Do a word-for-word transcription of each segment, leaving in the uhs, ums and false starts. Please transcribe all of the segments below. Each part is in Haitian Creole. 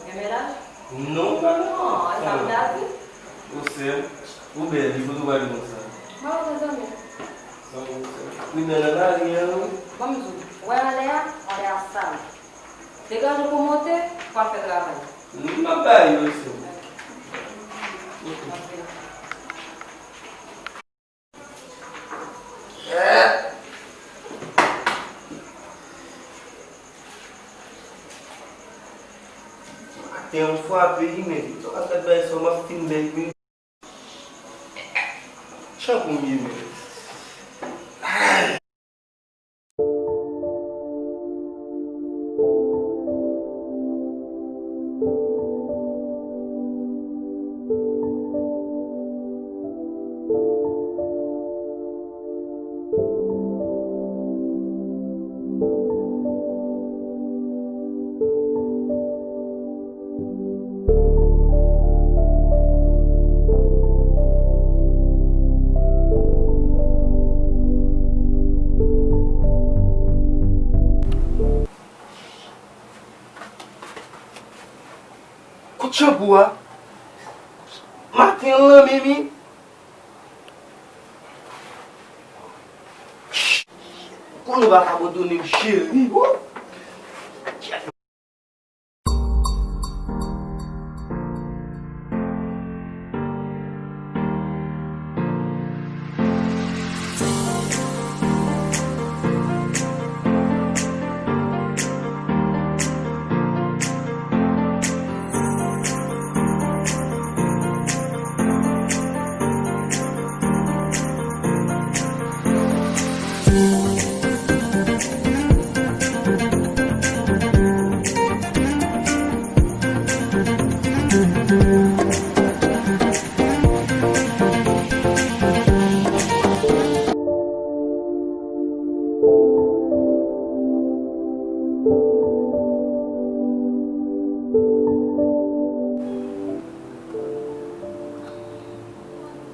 Gen mennaj? Non, pa non. Oh, e sa m ta di. Ou sè, ou bèl, li fout ou pale konsa. Mwen pa bezwen zanmi. Zanmi, ou sè. Pridan nan lari an, wi. Ban m di w, wè anlè a, anlè a sal. Degaje w pou w monte, pou w al fè travay. M ap bay ou, sè. Ok. Maten an frape wi, men. Sa w ap gad bagay sa, w ap fin bèl wi. Chan pou m ye, men. Kout chanpou a. Maten an lan men mi. Konnen w pa ka abandone m, cheri. Woo!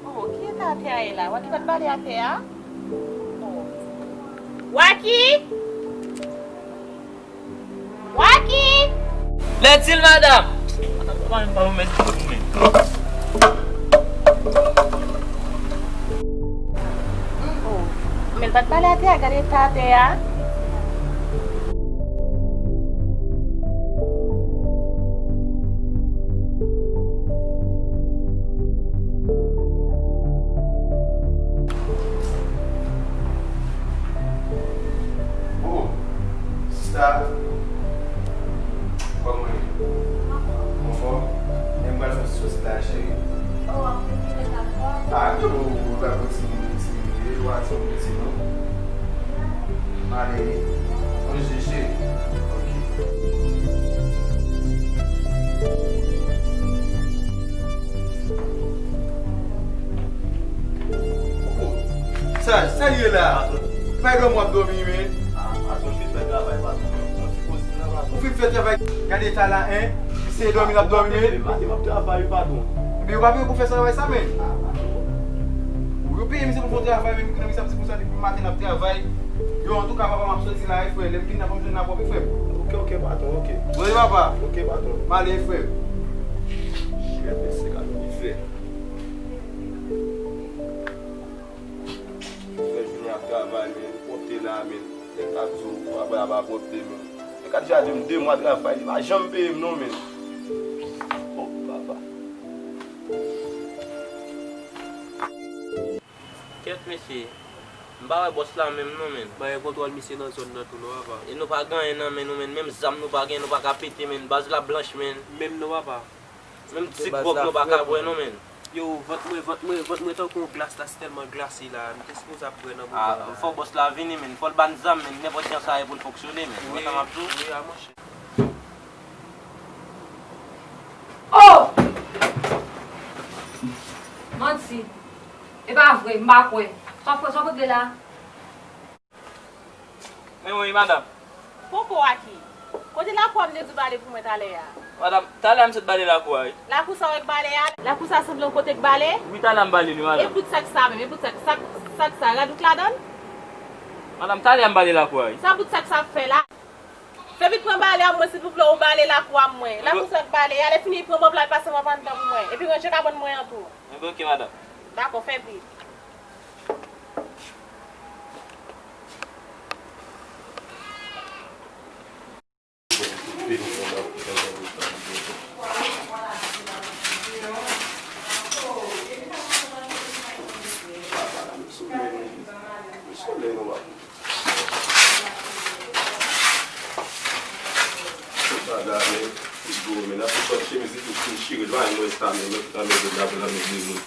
Oh, ki eta atè a ye la? Waki pa t bale atè a? Oh. Waki! Waki! Lètil, madanm! Madanm, pa menm pa remèt pou mwen. Oh, men l pa t bale atè a, gade eta atè a. Oh, sista, kòman w ye? Anfòm? Men m pral fè ti sòs la, cheri. Oh, w ap fè ti mèt la fò? Ah, yo, ou pa konn si moun piti, yo pa ti moun piti, non. Male, manje, cheri. Ok. Sa, sa l ye la? Bay dòmi w ap dòmi, men. Ah, patwon, m fin fè travay, patwon. Yon ti poz la, patwon. Ou fin fè travay? Gade eta la, en. Misye dòmi, l ap dòmi, men. Maten m ap travay, wi, patwon. Ebyen, yo pa peye w pou fè travay sa, men. Ah, patwon. Yo peye misye pou fè yon travay, men, kounye a misye ap di konsa depi maten l ap travay. Yo, antouka, papa, m ap soti la, wi, frè. Lè m vin la, fò m jwenn la pwòp, wi, frè m. Ok, ok, patwon, ok. Bon, wi, papa. Ok, patwon. M ale, wi, frè m. Chèf, mesye, gad mizè. Frè, jounen ap travay, men, pwòpte la, men. Nèg k ap di w, travay la pa pwòpte, men. Nèg ka deja di m de mwa travay, li pa janm peye m, non, men. Oh, papa. Kèt, mesye. M pa wè bòs la menm, non, men. Pa gen kontwòl misye nan zòn nan tou, non, papa. E nou pa gen anyen nan men nou, men. Menm zam nou pa gen, nou pa ka pete, men. Baz la blanch, men. Menm non, papa. Menm ti gwòg nou pa ka bwè non, men. Yo, vant mwen, vant mwen, vant mwen tankou yon glas la, se tèlman glase la. M te sipoze ap bwè nan boul la. Ah, fò bòs la vini, men. Fò l ba n zam, men. Nenpòt jan sa ye pou l fonksyone, men. Ou wè sa m ap di w? Wi, a monchè. Oh! Manti. E pa vre, m pa kwè. Sa w ap fè, sa w ap regle la? Men wi, madanm. Poko a ki? Kote lakou a m te di w bale pou mwen talè a? Madanm, talè a m sot bale lakou a, wi. Lakou sa w wè k bale a? Lakou sa sanble yon kote k bale? Wi, talè a m bale li, madanm. E bout sak sa menm, e bout sak, sak, sak sa, rad ou k ladan l? Madanm, talè a m bale lakou a, wi. Sa bout sak sa ap fè la? Vit pran bale a mwen, silvouplè, ou bale lakou a mwen. Lakou sa k bale, ale fini pran mòp la, al pase mòp anndan pou mwen. Epi ranje kabann mwen an tou. Enben, ok, madanm. Dakò, fè vit. Sa gade, fout gwo men, ap sot chemiz li tou fin chire, l pa menm rès la menm, l ap lame zòn la pou lame de moun.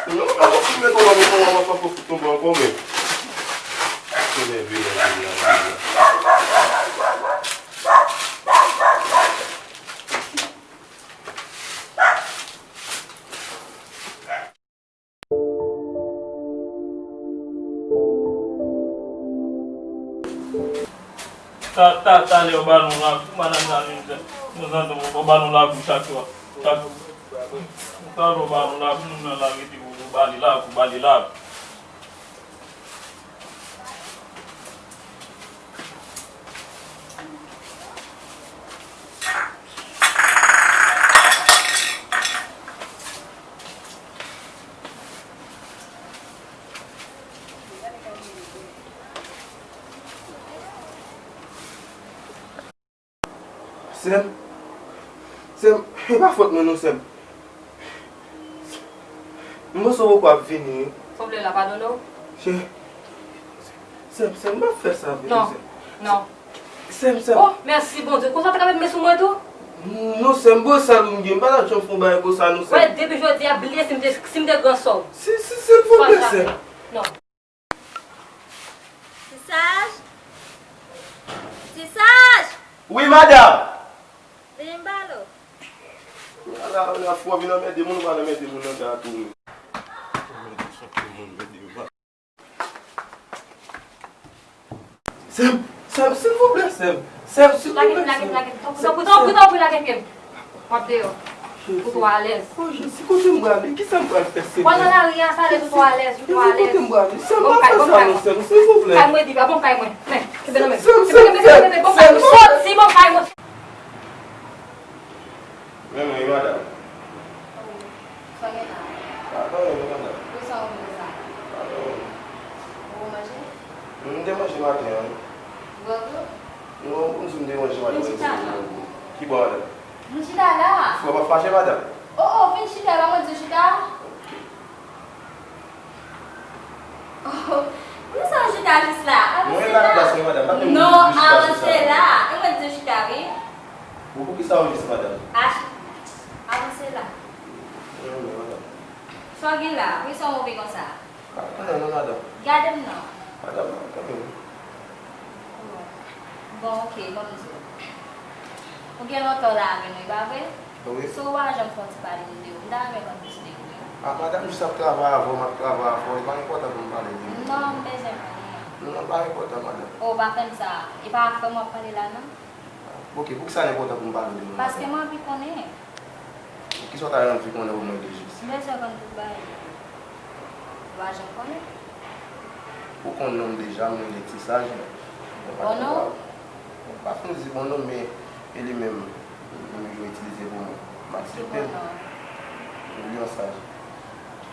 Non, pa konfime kòman pou kòman pa fò fout tonbe ankò, men. Tonbe vire, vire, vire. Ta, ta, talè yo ba nou lakou, madanm Janine, nou zanmi, yo ba nou lakou chak swa. Chak, talè yo ba nou lakou, nou nan la rete pou, pou bale lakou, bale lakou. Sè m, sè m, e pa fòt mwen non, sè m. M panse w poko ap vini wi. Sa w vle la, padone w? Sè, sè m, sè m, m p ap fè sa vre non, sè m. Non. Sè m, sè m. Oh, mèsi Bondye. Konsa w te ka met men sou mwen tou? Non, sè m, bon, sa m gen, m pa t ap janm fè yon bagay konsa non, sè m. Wè, depi jodi a, bliye si m te, si m te gran sè w. Si, si, silvouplè, sè m. Non. Ti Saj! Ti Saj! Wi, madanm! Vini m pale w. Ala, ala fò vin anmède moun, ou pral anmède moun nan ka tou. Sè m, sè m, silvouplè, sè m. Sè m, silvouplè, sè m. Lage, lage, lage. Tanpri, tanpri, tanpri, tanpri, lage pye m. W ap deyò. Pou twa alèz. O Jezi, kote m prale? Kisa m pral fè, Senyè? W al nan lari a, sa alèz, pou twa alèz, pou twa alèz. Kote m prale? Sè m, pa fè sa non, sè m, silvouplè. Kay mwen, Bibi, bon, kay mwen. Men, kenbe nan men m. Kenbe, kenbe, kenbe, kenbe, bon, kay mwen. Sòti, bon, kay mwen. Men mwen, wi, madanm. Sa gen la? Pa gen anyen non, madanm. Pou sa ou vle sa? Pa gen anyen. Ou manje? M te manje maten an, wi. Ou bwè dlo? Non, pou m di w m te manje maten an. Vin chita la. Ki bò, madanm? Vin chita la. Fò pa fache, madanm. Oh, oh, vin chita, e pa mwen di w chita? Oh, poukisa w chita jis la? Avanse la. Mwen la nan plas mwen, madanm. Pa gen moun ki chita sou sa. Non, avanse la. E mwen di w chita, wi. Bon, poukisa w jis, madanm? Avanse la. Non, non, madanm. Sa w gen la? Poukisa w move konsa? Pa gen anyen non, madanm. Gade m non. Madanm, pa gen anyen. Bon, ok, ban m di w. Ou gen lontan w la avè nou, e pa vre? Wi. So, ou pa janm fè yon ti pale m de ou? M ta renmen konn plis de ou, wi. A, madanm, m jis ap travay avè w, m ap travay avè w, li pa enpòtan pou m pale de ou. Non, m bezwen konnen. Non, non, pa enpòtan, madanm. O, pa fè m sa. E pa afè m w ap pale la, non? Ok, poukisa l enpòtan pou m pale de nou? Paske m anvi konnen. Kisa w ta anvi konnen o mwen de jis? M bezwen konn tout bagay. Ou pa janm konnen? Ou konn non m deja, m rele Ti Saj. Bon non? Mwen pa fin di bon non, men e li menm m toujou itilize pou mwen. M aksepte l. Ki bon non? Lyon Saj. Ok.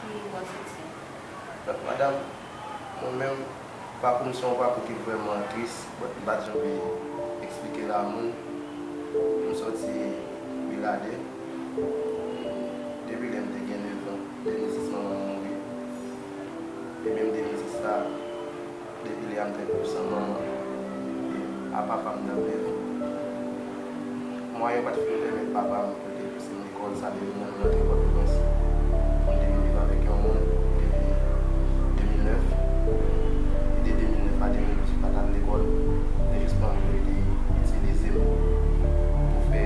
Ki bò w soti? Donk, madanm, mwen menm, pakou m se yon pakou ki vrèman tris, but m pa t janm vle eksplike l a moun. M soti Miradè. Depi lè m te gen nèf an, de mil sis manman m mouri. E menm de mil sis la, depi lè a m te viv san manman. E a papa m t ap viv. Mwayen pa t fin pèmèt papa m pou l te Se lekòl sa depi mwen rantre Pòtoprens pou m te vin viv avèk yon moun depi de mil nèf. E de de mil nèf a de mil douz, m pa t al lekòl. Se jis manman m te itilize m pou fè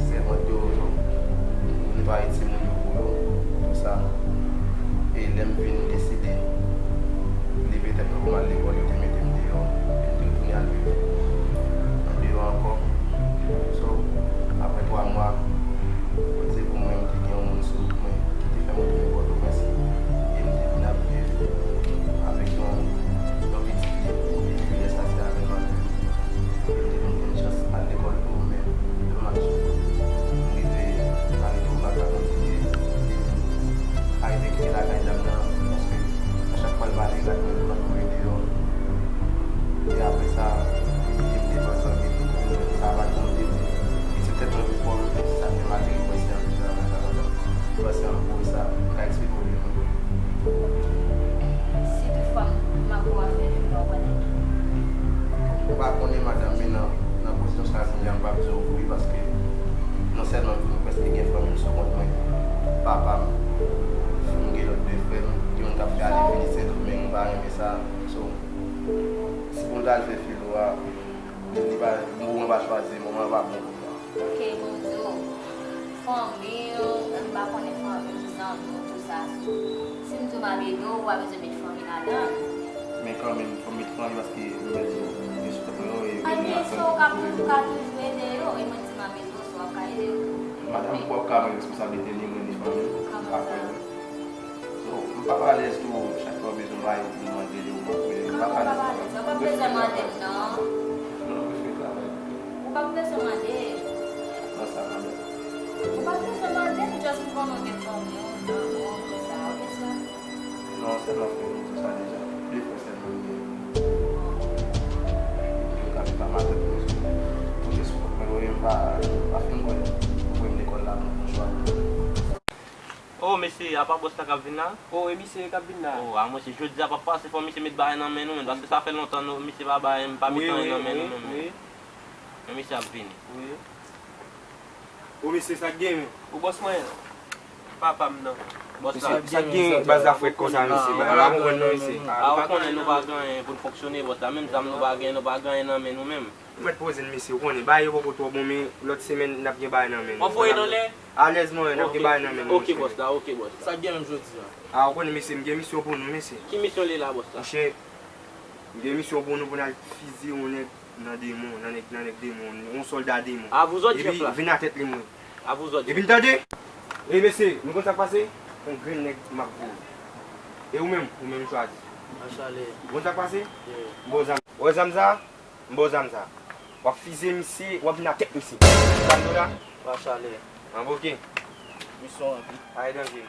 sèvant deyò, jan, pou netwaye timoun yo pou yo, tou sa. E lè m vin deside leve tèt mwen pou m al lekòl, yo te mete m deyò. E m te retounen al viv andeyò ankò. So, apre twa mwa, se pou mwen, m te gen yon moun sou mwen ki te fè m retounen Pòtoprens. E m te vin ap viv avèk yon, yon pitit fi. Depi lè sa, se avè l m ap viv. E m te vin jwenn chans al lekòl tou, men domaj, m rive, m pa rive ou pa ka kontinye. M pa rive kite lakay dam nan, paske a chak fwa l pale, l ap mete m antoure deyò. E apre sa, m te depanse anpil, sa pa t bon depi. E se tèt mwen pou kò m, se sa k fè m ateri pwese anpil nan sa konsa. Pwese an pou sa, m ka eksplike w li menm. Si toutfwa m, m ap wè w ap fè filo, w pral fè ki? M pa konnen, madanm, men nan, nan pozisyon sa a, kounye a, m p ap di w wi, paske non sèlman m prèske gen fanmi m sou kont mwen, papa m, m gen lòt de frè m, gen moun k ap fè ale vini Sendomeng, m pa renmen sa. So, si pou m ta al fè filo a, li, li pa, moman pa chwazi, moman pa bon pou sa. Ok, bon, m di w, fanmi w, m pa konnen fanmi w, zanmi w, tou sa. Si m di w m ap ede w, w pa bezwen met fanmi ladan l. Men kanmenm, fò m met fanmi paske m mèt di w, li sou tèt mwen yo, e yo gen fanmi. Ebyen, si w ka toujou, w ka toujou ede yo, e mwen di m ap ede w, so w ap ka ede yo tou. Madanm, w ap ka mwen responsablite ni mwen ni fanmi m. Kòman sa? Apre. So, m p ap alèz tou, chak fwa w bezwen bagay, ou pou mande li, ou p ap rele. M p ap alèz. Kòman w p ap alèz? Ou p ap bezwen mande m, non. Non, m prefere travay. Ou p ap bezwen mande. Nan sa, madanm. Ou p ap bezwen mande, m just m konnen w gen fanmi w, zanmi w, tou sa, ou bezwen. Non, sèlman frè m, tou sa deja. De frè sèlman m gen. Epi yo ka viv a matant mwen sou. Pou jes pou kont mwen, wi, m pa, m pa fin kwè. Ou voye m lekòl la, bon, bon chwa. Oh, mesye, apa bòs la k ap vin la? Oh, e misye k ap vin la. Oh, a mwen se jodi a, papa, se fò misye met bagay nan men nou, men, paske sa fè lontan nou, misye pa bay, pa met anyen nan men nou, men. Wi, wi, wi. Men misye ap vini. Wi. Oh, mesye, sa k gen, men? Ou bòs mwen? Papa m nan. Bòs la. Sa k gen, baz la frèt konsa, mesye? Bagay la konprann non, mesye. A, ou konnen nou pa gen anyen pou n fonksyone, bòs la. Menm zam nou pa gen, nou pa gen anyen nan men nou menm. Ou mèt poze n, mesye, ou konnen, bagay yo poko twò bon, men lòt semèn, n ap gen bagay nan men nou. W ap voye n anlè? Alèz mwen, n ap gen bagay nan men nou, mesye. Ok, bòs la, ok, bòs la. Sa k gen menm jodi a? A, ou konnen, mesye, m gen misyon pou nou, mesye. Ki misyon li la, bòs la? Monchè, m gen misyon pou nou, pou n al fizye yon nèg nan demon, nan nèg, nan nèg demon, yon sòlda demon. A vous autres, chèf la. Epi, vin atèt li, mwen. A vous autres. Epi, n tande? E, mesye, nou konn sa k pase? Yon grenn nèg m ap voye. E ou menm, ou menm chwazi. Machale. Ou konn sa k pase? Yeah. M ba w zam. Ou wè zam sa? M ba w zam sa. W ap fizye misye, w ap vin atèt misye. Zam nou la? Machale. An, ok. Misyon ranpli. Pa gen danje.